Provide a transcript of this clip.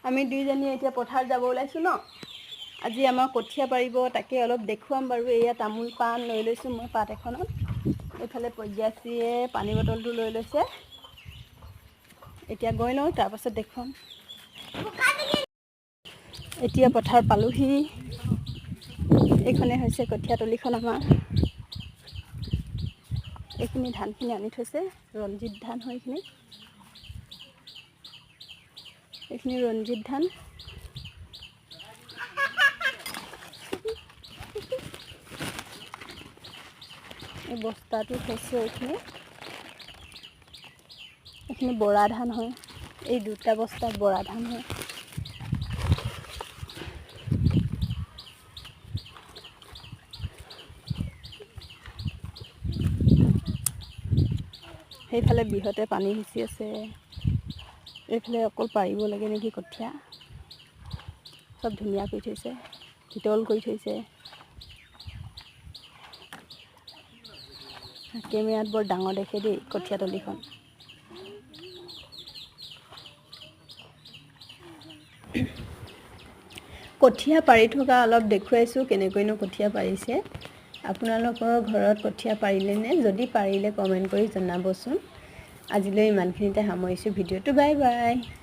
আমি দুইজনীয়ে এতিয়া পথাৰত যাব ওলাইছোঁ ন। আজি আমাৰ কঠীয়া পাৰিব, তাকে অলপ দেখুৱাম বাৰু। এয়া তামোল পাণ লৈ লৈছোঁ মই পাত এখনত। এইফালে প্ৰজ্ঞাশ্ৰীয়ে পানী বটলটো লৈ লৈছে। এতিয়া গৈ লওঁ, তাৰপাছত দেখুৱাম। এতিয়া পথাৰ পালোহি। এইখনে হৈছে কঠীয়াতলিখন আমাৰ। এইখিনি ধানখিনি আনি থৈছে, ৰঞ্জিত ধান হয় এইখিনি। এইখিনি ৰঞ্জিত ধান। এই বস্তাটো থৈছে এইখিনি। এইখিনি বৰা ধান হয়। এই দুটা বস্তা বৰা ধান হয়। সেইফালে বিহতে পানী সিঁচি আছে। এইফালে অকল পাৰিব লাগে নেকি কঠীয়া। চব ধুনীয়া কৰি থৈছে, শীতল কৰি থৈছে। কেমেৰাত বৰ ডাঙৰ দেখে দেই কঠীয়াতলিখন। কঠীয়া পাৰি থকা অলপ দেখুৱাইছোঁ, কেনেকৈনো কঠীয়া পাৰিছে। আপোনালোকৰ ঘৰত কঠীয়া পাৰিলেনে? যদি পাৰিলে কমেণ্ট কৰি জনাবচোন। আজিলৈ ইমানখিনিতে সামৰিছোঁ ভিডিঅ'টো। Bye bye.